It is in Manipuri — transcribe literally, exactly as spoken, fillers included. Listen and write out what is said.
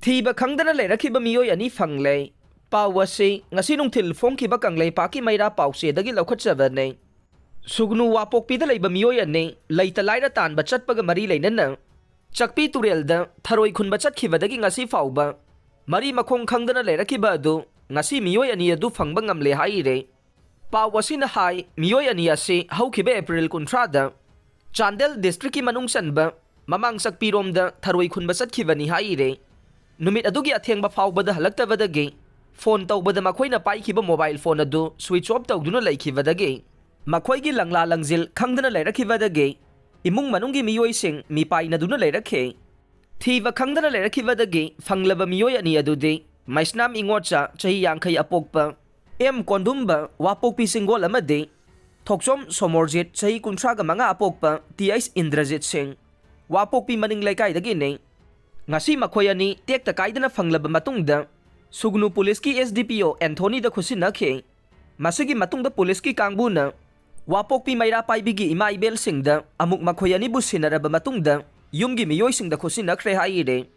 ꯊꯤꯕ ꯈꯪꯗꯅ ꯂꯩꯔꯛꯈꯤꯕ ꯃꯤꯑꯣꯏ ꯑꯅꯤ ꯐꯪꯂꯦ꯫ ꯄꯥꯎ ꯑꯁꯤ ꯉꯁꯤ ꯅꯨꯡꯊꯤꯜ ꯐꯣꯡꯈꯤꯕ ꯀꯪꯂꯩꯄꯥꯛꯀꯤ ꯃꯩꯔꯥ ꯄꯥꯎꯆꯦꯗꯒꯤ ꯂꯧꯈꯠꯆꯕꯅꯤ꯫ ꯁꯨꯒꯅꯨ ꯋꯥꯄꯣꯛꯄꯤꯗ ꯂꯩꯕ ꯃꯤꯑꯣꯏ ꯑꯅꯤ ꯂꯩꯇ ꯂꯥꯏꯔ ꯇꯥꯟꯕ ꯆꯠꯄꯒ ꯃꯔꯤ ꯂꯩꯅꯅ ꯆꯛꯄꯤ ꯇꯨꯔꯦꯜꯗ ꯊꯔꯣꯏ ꯈꯨꯟꯕ ꯆꯠꯈꯤꯕꯗꯒꯤ ꯉꯁꯤ ꯐꯥꯎꯕ ꯃꯔꯤ ꯃꯈꯣꯡ ꯈꯪꯗꯅ ꯂꯩꯔꯛꯈꯤꯕ ꯑꯗꯨ ꯉꯁꯤ ꯃꯤꯑꯣꯏ ꯑꯅꯤ ꯑꯗꯨ ꯐꯪꯕ ꯉꯝꯂꯦ ꯍꯥꯏꯔꯦ꯫ ꯄꯥꯎ ꯑꯁꯤꯅ ꯍꯥꯏ, ꯃꯤꯑꯣꯏ ꯑꯅꯤ ꯑꯁꯤ ꯍꯧꯈꯤꯕ ꯑꯦꯄ꯭ꯔꯤꯜ ꯀꯨꯟꯊ꯭ꯔꯥꯗ ꯆꯥꯟꯗꯦꯜ ꯗꯤꯁꯇ꯭ꯔꯤꯛꯀꯤ ꯃꯅꯨꯡ ꯆꯟꯕ ꯃꯃꯥꯡ ꯆꯛꯄꯤꯔꯣꯝꯗ ꯊꯔꯣꯏ ꯈꯨꯟꯕ ꯆꯠꯈꯤꯕꯅꯤ ꯍꯥꯏꯔꯦ꯫ ꯅꯨꯃꯤꯠ ꯑꯗꯨꯒꯤ ꯑꯊꯦꯡꯕ ꯐꯥꯎꯕꯗ ꯍꯜꯂꯛꯇꯕꯗꯒꯤ ꯐꯣꯟ ꯇꯧꯕꯗ ꯃꯈꯣꯏꯅ ꯄꯥꯏꯈꯤꯕ ꯃꯣꯕꯥꯏꯜ ꯐꯣꯟ ꯑꯗꯨ ꯁ꯭ꯋꯤꯆ ꯑꯣꯐ ꯇꯧꯗꯨꯅ ꯂꯩꯈꯤꯕꯗꯒꯤ ꯃꯈꯣꯏꯒꯤ ꯂꯪꯂꯥ ꯂꯪꯖꯤꯜ ꯈꯪꯗꯅ ꯂꯩꯔꯛꯈꯤꯕꯗꯒꯤ ꯏꯃꯨꯡ ꯃꯅꯨꯡꯒꯤ ꯃꯤꯑꯣꯏꯁꯤꯡ ꯃꯤꯄꯥꯏꯅꯗꯨꯅ ꯂꯩꯔꯛꯈꯤ꯫ ꯊꯤꯕ ꯈꯪꯗꯅ ꯂꯩꯔꯛꯈꯤꯕꯗꯒꯤ ꯐꯪꯂꯕ ꯃꯤꯑꯣꯏ ꯑꯅꯤ ꯑꯗꯨꯗꯤ ꯃꯩꯁꯅꯥꯝ ꯏꯉꯣꯠꯆꯥ ꯆꯍꯤ ꯌꯥꯡꯈꯩ ꯑꯄꯣꯛꯄ, ꯑꯦꯝ ꯀꯣꯟꯗꯨꯝꯕ ꯋꯥꯄꯣꯛꯄꯤ ꯆꯤꯡꯒꯣꯜ ꯑꯃꯗꯤ ꯊꯣꯛꯆꯣꯝ ꯁꯣꯃꯣꯔꯖꯤꯠ ꯆꯍꯤ ꯀꯨꯟꯊ꯭ꯔꯥꯒ ꯃꯉꯥ ꯑꯄꯣꯛꯄ ꯇꯤ ꯑꯩꯆ ꯏꯟꯗ꯭ꯔꯖꯤꯠ ꯁꯤꯡ ꯋꯥꯄꯣꯛꯄꯤ ꯃꯅꯤꯡ ꯂꯩꯀꯥꯏꯗꯒꯤꯅꯤ꯫ ꯉꯁꯤ ꯃꯈꯣꯏ ꯑꯅꯤ ꯇꯦꯛꯇ ꯀꯥꯏꯗꯅ ꯐꯪꯂꯕ ꯃꯇꯨꯡꯗ ꯁꯨꯒꯅꯨ ꯄꯨꯂꯤꯁꯀꯤ ꯑꯦꯁ ꯗꯤ ꯄꯤ ꯑꯣ ꯑꯦꯟꯊꯣꯅꯤꯗ ꯈꯨꯠꯁꯤꯟꯅꯈꯤ꯫ ꯃꯁꯤꯒꯤ ꯃꯇꯨꯡꯗ ꯄꯨꯂꯤꯁꯀꯤ ꯀꯥꯡꯕꯨꯅ ꯋꯥꯄꯣꯛꯄꯤ ꯃꯩꯔꯥ ꯄꯥꯏꯕꯤꯒꯤ ꯏꯃꯥ ꯏꯕꯦꯜꯁꯤꯡꯗ ꯑꯃꯨꯛ ꯃꯈꯣꯏ ꯑꯅꯤꯕꯨ ꯁꯤꯟꯅꯔꯕ ꯃꯇꯨꯡꯗ ꯌꯨꯝꯒꯤ ꯃꯤꯑꯣꯏꯁꯤꯡꯗ ꯈꯨꯠꯁꯤꯟꯅꯈ꯭ꯔꯦ ꯍꯥꯏꯔꯦ꯫